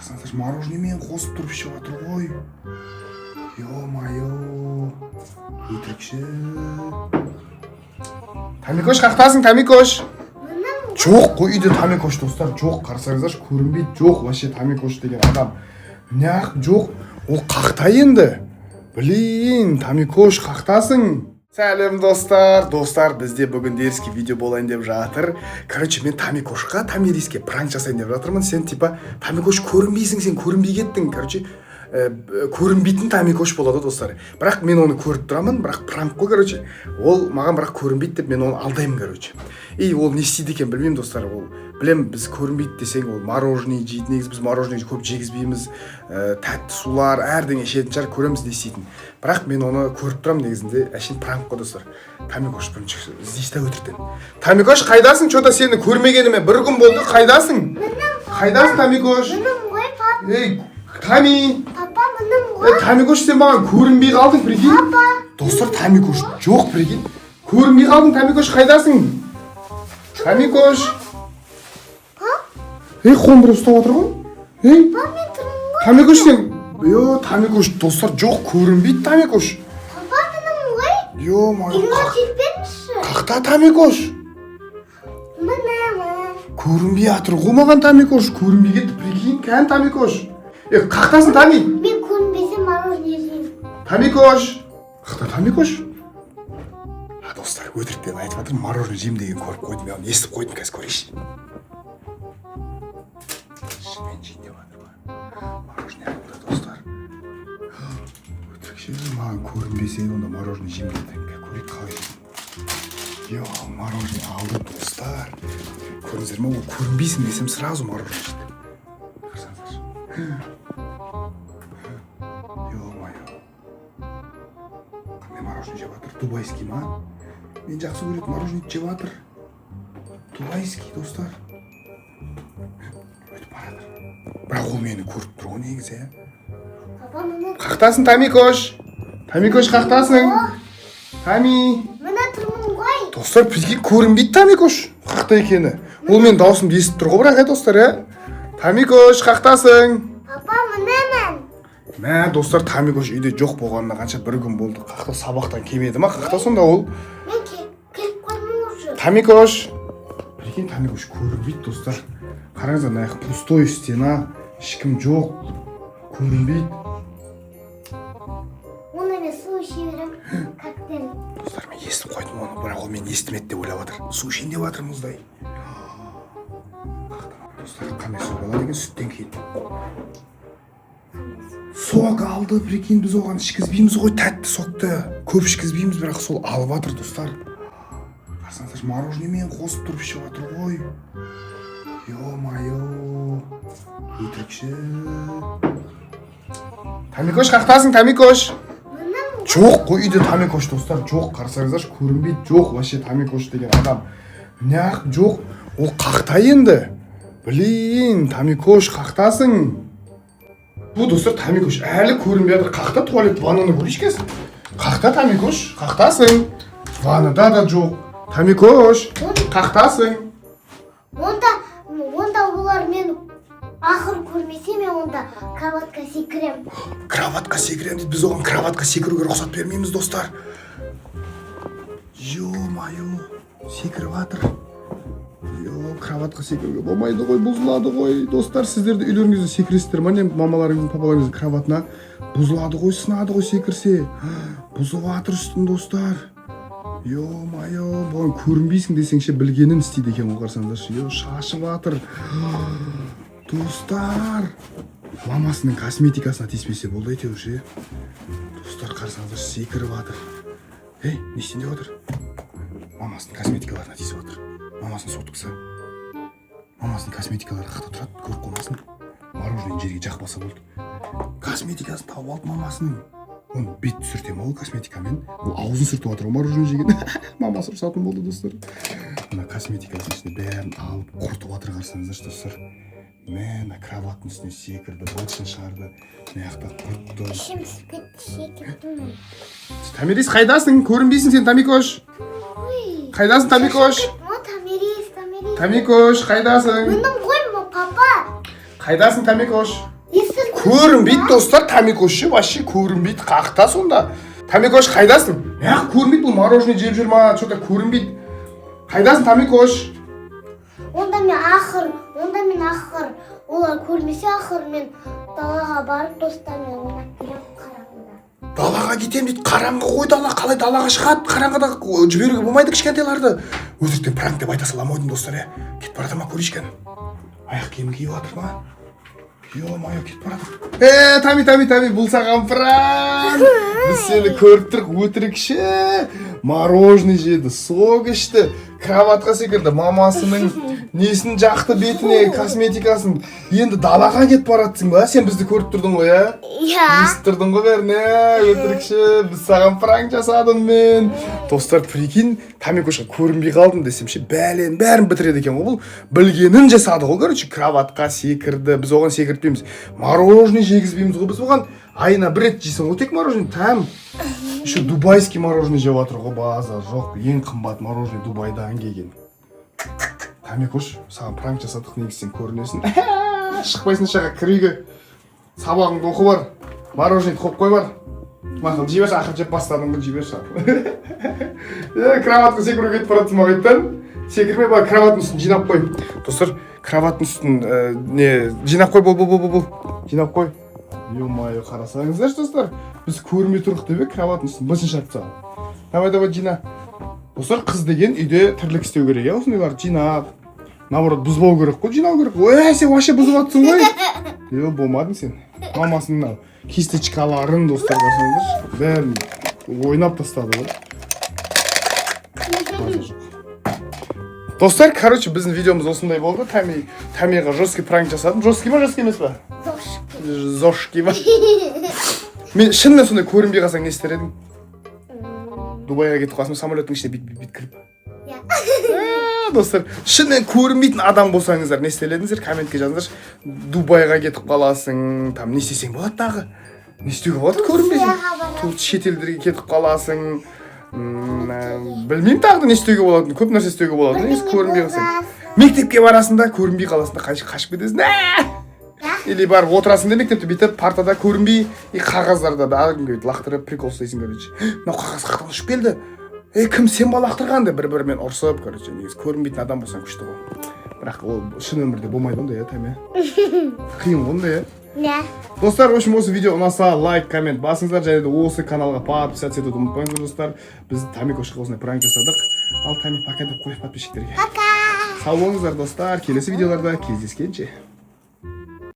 Қарасаңыздаршы, мороженыймен қосып тұрып ішіп жатыр ғой. Ё-моё, өтірікші. Тамикош, қақтасың, Тамикош? Жоқ қой үйде Тамикош, достар, жоқ. Қарасаңыздаршы, көрінбейді, жоқ вообще Тамикош деген адам. Неғып жоқ? Ол қақта енді? Блин, Тамикош, қақтасың? Сәлем, достар! Достар, бізде бүгін дерзкий видео болайын деп жатыр. Короче, мен Тамикошқа, Тамириске пранк жасайын деп жатырмын. Сен типа Тамикош көрінбейсің, сен көрінбей кеттің. Короче, көрінбейтін Тамикош болады, достар. Бірақ мен оны көріп тұрамын, бірақ пранк қой, короче. Ол маған бірақ көрінбейді деп, мен оны алдаймын, короче. И ол не істейді екен, білмеймін, достар. Ол білем, біз көрінбейді десең, ол мороженое жейді. Негізі біз мороженое көп жегізбейміз, тәтті сулар, әрдеңе ішетін шығар, көреміз не істейтінін. Бірақ мен оны көріп тұрамын негізінде, әшейін пранк қой, достар. Тамикош бірінші іздейсіз да өтіріктен. Тамикош, қайдасың? Че-то сені көрмегеніме бір күн болды. Қайдасың? Қайдасың, Тамикош? Мынам ғой, пап. Ей, Тами! Папа, мынам Ей, ғой. Тамикош, сен маған көрінбей қалдың, прикинь. Папа. Достар, Тамикош жоқ, прикинь. Көрінбей қалдың, Тамикош, қайдасың? Тамикош! Ей, қолын біреу ұстап отыр ғой. Ей! Папа, мен тұрмын ғой. Тамикош, сен. Йо, Тамикош, достар, жоқ, көрінбейді Тамикош. Папа, мынам ғой. Ё-моё, Игнат етпеңізші. Қақта Тамикош? Мынамын. Көрінбей жатыр ғой маған Тамикош, көрінбей кетті, прикинь, кән Тамикош. Е, қақтасың, Тами? Мен көрінбесем, мороженое жеймін. Тамикош! Қақта Тамикош? А, достар, өтіріктен айтып жатыр, мороженое жеймін деген көріп қойдым, мен оны естіп қойдым, қазір көрейінші. Шынымен жейін деп жатыр ма? Мороженое алды, достар. Өтірікші, маған көрінбесе, онда мороженое жеймін деді. Көрейік қалай жейтінін. Йо, мороженое алды, достар. Көрдіңіздер ма, ол көрінбейсің десем, сразу мороженое жейді. Қарасаңыздаршы. Ё-моё. Қандай мороженое жеп жатыр? Дубайский ма? Мен жақсы көретін мороженое жеп жатыр. Дубайский, достар. Өтіп бара жатыр. Бірақ ол мені көріп тұр ғой негізі, иә. Папа, мына. Қақтасың, Тамикош? Тамикош, қақтасың? Тами! Мына тұрмын ғой. Достар, прикинь, көрінбейді Тамикош қақта екені. Ол менің дауысымды естіп тұр ғой бірақ, иә, достар, иә? Тамикош, қақтасың? Папа, мынамын. Мә, достар, Тамикош үйде жоқ болғанына қанша, бір күн болды. Қақта, сабақтан келмеді ма? Қақта сонда ол? Мен келіп қойдым уже. Тамикош! Прикинь, Тамикош көрінбейді, достар. Қараңыздар, мына жақ пустой стена, ешкім жоқ, көрінбейді. Оны мен су іше беремін. Коктейль. Достар, мен естіп қойдым оны, бірақ ол мені естімеді деп ойлап жатыр. Су ішейін деп жатыр мұздай. Достар, қандай сок алады екен сүттен кейін? Сок алды, прикинь, біз оған ішкізбейміз ғой тәтті сокты. Көп ішкізбейміз, бірақ сол алып жатыр, достар. Қарасаңыздаршы, мороженыймен қосып тұрып ішіп жатыр ғой. Ё-моё, өтірікші. Тамикош, қақтасың, Тамикош? Мынам. Жоқ қой үйде Тамикош, достар, жоқ. Қарасаңыздаршы, көрінбейді, жоқ вообще Тамикош деген адам. Неғып жоқ? Ол қақта енді? Блин, Тамикош, қақтасың? Бұл, достар, Тамикош әлі көрінбей жатыр. Қақта туалет, ваннаны көрейінші қазір. Қақта Тамикош, қақтасың? Ваннада да жоқ. Тамикош, қақтасың? Онда олар мен ақыр көрмесе, мен онда кроватьқа секірем. Кроватьқа секіремін дейді. Біз оған кроватьқа секіруге рұқсат бермейміз, достар. Ё-моё, секіріп жатыр. Ё, кроватьқа секіруге болмайды ғой, бұзылады ғой. Достар, сіздер де үйлеріңізде секіресіздер ма, не мамаларыңыздың, папаларыңыздың кроватына? Бұзылады ғой, сынады ғой секірсе. Бұзып жатыр үстін, достар. Ё-моё, бұған көрінбейсің десеңше, білгенін істейді екен ғой, қарасаңдаршы. Ё, шашып жатыр. Достар, мамасының косметикасына тиіспесе болды әйтеуір ше. Достар, қарасаңыздар, секіріп жатыр. Ей, не істейін деп жатыр? Мамасының косметикаларына тиісіп жатыр. Мамасының соткасы. Мамасының косметикалары қақта тұрады, көріп қалмасын. Мороженое жерге жақпаса болды. Косметикасын тауып алды мамасының. Оны бет сүрте ма ол косметикамен? Ол аузын сүртіп жатыр ғой мороженое жеген. Мамасы ұрсатын болды, достар. Мына косметикасының ішінде бәрін алып құртып жатыр, қарасаңыздаршы, достар. Мә, мына кроваттың үстіне секірді, бытшын шығарды. Мына жақта құртты. Ішім пісіп кетті, іше кеттім мен. Тамирис, қайдасың? Көрінбейсің сен, Тамикош. Ой. Қайдасың, Тамикош? О, Тамирис, Тамирис. Тамикош, қайдасың? Мынам ғой, папа. Қайдасың, Тамикош? Есік. Көрінбейді, достар, Тамикош ше, вообще көрінбейді. Қақта сонда, Тамикош? Қайдасың? Неғып көрінбейді бұл? Мороженое жеп жүр ма? Че то көрінбейді. Қайдасың, Тамикош? Онда мен ақыр олар көрмесе, ақыр мен далаға барып, достарыммен ойнап келемін қараңғыда. Далаға кетемін дейді. Қараңғы ғой дала, қалай далаға шығады қараңғыда? Жіберуге болмайды кішкентайларды. Өтіріктен пранк деп айта саламын ау деймін, достар, иә. Кетіп бара жатыр ма, көрейінші кәні. Аяқ киім киіп жатыр ма? Е мое, кетіп бара жатыр. Е, Тами, Тами, Тами, бұл саған пранк. Біз сені көріп тұрық. Өтірікші мороженое жеді, сок ішті, кроватқа секірді, мамасының несін жақты бетіне, косметикасын. Енді далаға кетіп бара жатсың ба? Сен бізді көріп тұрдың ғой, иә? Иә. Естіп тұрдың ғой бәрін, иә? Өтірікші, біз саған пранк жасадым мен. Достар, прикинь, Тамикошқа көрінбей қалдым десем ше, бәленің бәрін бітіреді екен ғой бұл. Білгенін жасады ғой, короче, кроватқа секірді. Біз оған секіртпейміз, мороженое жегізбейміз ғой біз оған. Айына бір рет жейсің ғой тек мороженое. Там еще дубайский мороженое жеп жатыр ғой, базар жоқ, ең қымбат мороженое Дубайдан келген. Тамикош, саған пранк жасадық. Негізі сен көрінесің, шықпайсың еш жаққа. Кір үйге, сабағыңды оқы, бар, мороженое қойып қой, бар. Мақұл, жей берші, ақыры жеп бастадың ғой, жей берші. Е, кроватқа секіруге кетіп бара жатсың ба қайтадан? Секірме, бар, кроваттың үстін жинап қой. Достар, кроваттың үстін не, жинап қой. Бол, бол, бол, бол, бол, жинап қой. Е мое, қарасаңыздаршы, достар, біз көрмей тұрдық деп, кроваттың үстін бытын шығарып тастаған. Давай, давай, жина. Достар, қыз деген үйде тірлік істеу керек, иә, осындайларды жинап, наоборот, бұзбау керек қой, жинау керек. Ой, сен вообще бұзып жатрсың ғой. Е, болмадың сен. Мамасының мынау кисточкаларын, достар, қарасаңыздаршы, бәрін ойнап тастады ғой. Базар жоқ. Достар, короче, біздің видеомыз осындай болды. Тамиға жесткий пранк жасадым. Жесткий ма, жесткий емес па? Зошки. Зошки ма? Мен шынымен сондай көрінбей қалсаң, не істер едің? Дубайға кетіп қалсам, самолеттің ішіне бүйтіп, бүйтіп кіріп. Иә. Ә, достар, шынымен көрінбейтін адам болсаңыздар, не істер едіңіздер? Комментке жазыңдаршы. Дубайға кетіп қаласың, там не істесең болады тағы? Не істеуге болады көрінбесең? Турцияға барамын. Тур, шетелдерге кетіп қаласың. Білмеймін, тағы да не істеуге болатынын. Көп нәрсе істеуге болады негізі көрінбей қалсаң. Боласың. Мектепке барасың да, көрінбей қаласың да, қашып кетесің. Ә! Или барып отырасың да мектепте, бүйтіп партада көрінбей, и қағаздарды әркімге бүйтіп лақтырып, прикол ұстайсың, короче. «Мынау қағаз қаяқтан ұшып келді? Ей, кім, сен ба лақтырған?» — деп бір бірімен ұрсып. Короче, негізі көрінбейтін адам болсаң, күшті ғой, бірақ ол шын өмірде болмайды ондай, иә, Тәме? Қиын ғой ондай, иә? Иә. Достар, в общем, осы видео ұнаса, лайк, коммент басыңыздар және де осы каналға подписаться етуді ұмытпаңыздар. Достар, біз Тамикошқа осындай пранк жасадық. Ал, Тами, пока деп қой подписчиктерге. Пока. Сау болыңыздар, достар, келесі видеоларда кездескенше.